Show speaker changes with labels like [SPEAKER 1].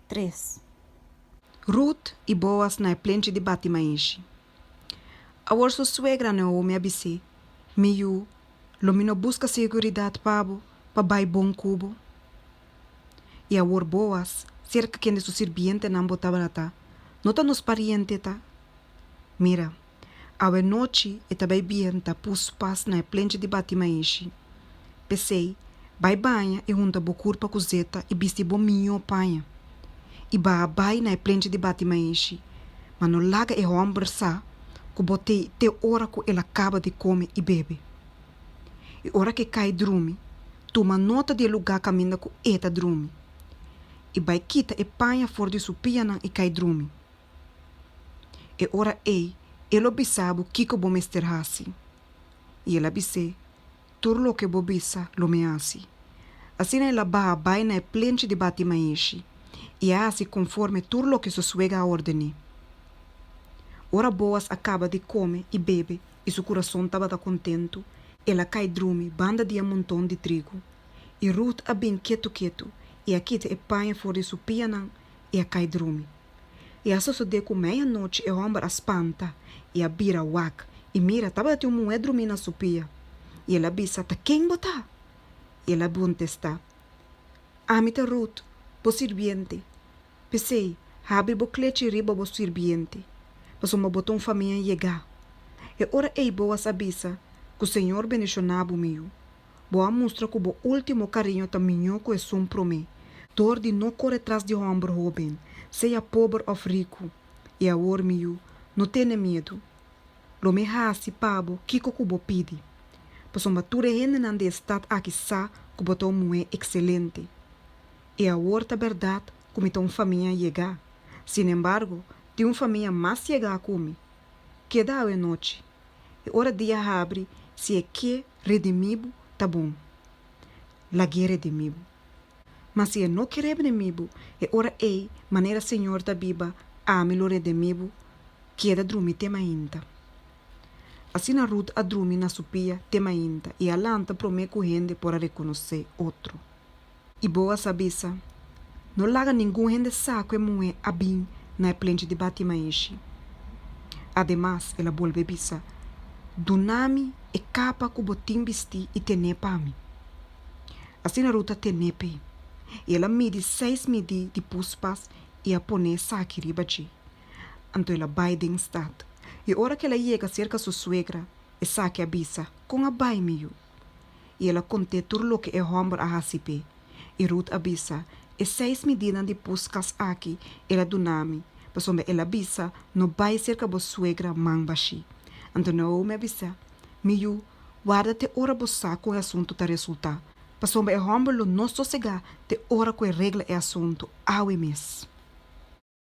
[SPEAKER 1] Tres.
[SPEAKER 2] Rut i Boas na e plenchi di bati maishi. Awor su suegra Naomi a bis'é, Mi yu, lo mi no buska siguridat pa bo pa bai bon ku bo? I awor Boas, serka kende su sirbientenan bo tabata, no ta nos pariente ta? Mira, awe nochi e ta bai bienta puspas na e plenchi di bati maishi. P'esei, bai baña i hunta bo kurpa ku zeta i bisti bo mihó paña. I baha bai na e plenchi di bati maishi, ma no laga e hòmber sa ku bo t'ei te ora ku el a kaba di kome i bebe. I ora ku e kai drumi, tuma nota di e lugá kaminda ku e ta drumi, i bai kita e paña for di su pianan i kai drumi. E ora ei e lo bisa bo kiko bo mester hasi. I el a bis'é, Tur loke bo bisa lo mi hasi. Asina el a baha bai na e plenchi di bati maishi i a hasi konforme tur loke su suega a orden'é. Ora Boas a kaba di kome i bebe i su kurason tabata kontentu, el a kai drumi banda di e monton di trigu. I Rut a bin ketu ketu i a kita e paña for di su pianan i a kai drumi. I a sosodé ku meianochi e hòmber a spanta i a bira wak, i mira, tabatin un muhé drumí na su pia. I el a bisa, Ta ken bo ta? I el a kontestá, Ami ta Rut, bo sirbiente. P'esei, habri bo klechi riba bo sirbiente, pasobra bo ta un famia yegá. E ora ei Boas a bisa, Ku señor bendishoná bo, mi yu. Bo a mustra ku bo último kariño ta mihó ku esun promé, dor di no kore tras di hòmber hóben, sea pober òf riku. I awor, mi yu, no tene miedu. Lo mi hasi pa bo kiko ku bo pidi, pasobra tur e hendenan di e stat aki sa ku bo ta un muhé ekselente. I awor ta bèrdat ku mi ta un famia yegá. Sinembargo, tin un famia mas yegá ku mi. Keda awe nochi. I ora dia habri, si e ke redimí bo, ta bon. Lag'é redimí bo. Ma si e no ke redimí bo, e ora ei, manera Señor ta biba, ami lo redimí bo, keda drumi te mainta. Asina Rut a drumi na su pia te mainta i a lanta promé ku hende por a rekonosé otro. I Boas a bisa, No laga ningun hende sa ku e muhé a bin na e plenchi di bati maishi. Ademas, el a bolbe bisa, Duna mi e kapa ku bo tin bistí i ten'é pa mi. Asina Rut a ten'é p'e, i el a midi seis midí di puspas i a pone esaki riba dje. Anto el a bai den stat, i ora ku el a yega serka su suegra, esaki a bisa, Kon a bai, mi yu? I el a kont'é tur loke e hòmber a hasi p'e. I Rut a bisa, E seis midinan di puskas aki el a duna mi, pasobra el a bisa, No bai serka bo suegra man bashí. Anto Naomi a bisa, Mi yu, warda te ora bo sa kon e asuntu ta resultá, pasobra e hòmber lo no sosegá te ora ku e regla e asuntu awe mes.